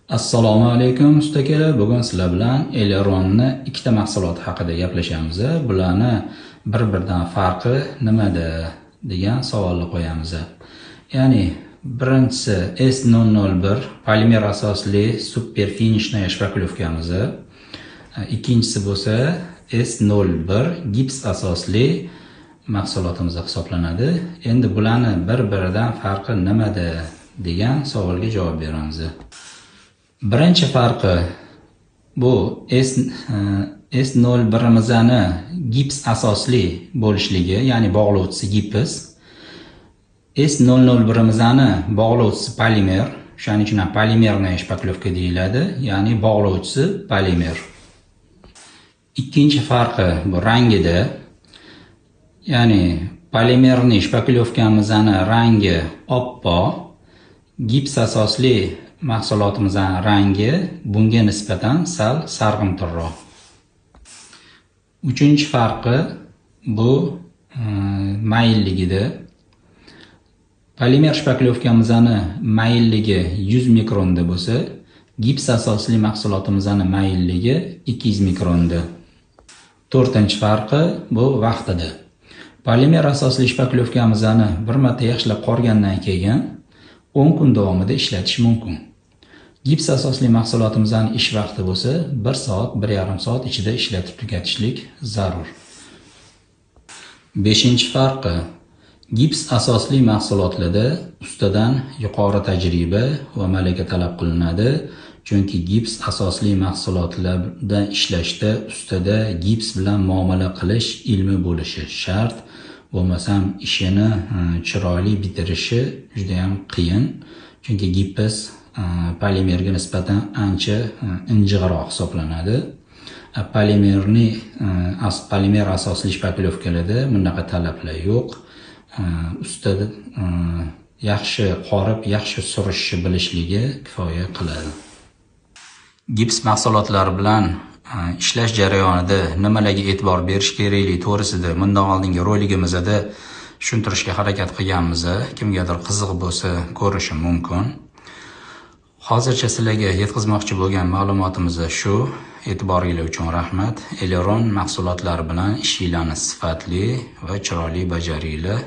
Assalomu alaykum, ustakalar. Bugun sizlar bilan Eleronni ikkita mahsuloti haqida gaplashamiz. Bularni bir-biridan farqi nimada degan savolni qo'yamiz. Ya'ni birinchisi S001 polimer asosli super финишная шпаклёвка miz. Ikkinchisi bo'lsa S01 gips asosli mahsulotimiz hisoblanadi. Endi bularni bir-biridan farqi nimada degan savolga javob beramiz. Birinchi farqi bu S01'imizni gips asosli bo'lishligi, ya'ni bog'lovchisi gips. S001'imizni bog'lovchisi polimer, shuning uchun ham полимерная шпаклёвка deyiladi, ya'ni bog'lovchisi polimer. Ikkinchi farqi bu rangida, ya'ni полимерный шпаклёвка mizni rangi oppoq, gips asosli mahsulotimizning rangi bunga nisbatan sal sarg'imtirroq. Uchinchi farqi bu mayilligida. Polimer шпаклёвка mizni mayilligi 100 mikronda bo'lsa, gips asosli mahsulotimizning mayilligi 200 mikronda. To'rtinchi farqi bu vaqtida. Polimer asosli шпаклёвка mizni bir marta yaxshilab qorgandan keyin 10 kun davomida ishlatish mumkin. Gips asosli mahsulotimizning ish vaqti bo'lsa 1 soat, 1,5 soat ichida ishlatib tugatishlik zarur. Beshinchi farqi gips asosli mahsulotlarda ustadan yuqori tajriba va malaka talab qilinadi. Chunki gips asosli mahsulotlarda ishlashda ustada gips bilan muomala qilish ilmi bo'lishi shart. Bo'lmasam ishini chiroyli bitirishi juda ham qiyin. Chunki gips polimerga nisbatan ancha injiqroq hisoblanadi. Polimer asosli шпаклёвка larda bunaqa talablar yo'q. Ustada yaxshi qorib, yaxshi surishni bilishligi kifoya qiladi. Gips mahsulotlari bilan ishlash jarayonida nimalarga e'tibor berish kerakligi to'g'risida bundan oldingi roligimizda tushuntirishga harakat qilganmiz. Kimgadir qiziq bo'lsa ko'rishi mumkin. Hozircha sizlarga yetkazmoqchi bo'lgan ma'lumotimiz shu. E'tiboringlar uchun rahmat. Eleron mahsulotlari bilan ishinglarni sifatli va chiroyli bajaringlar.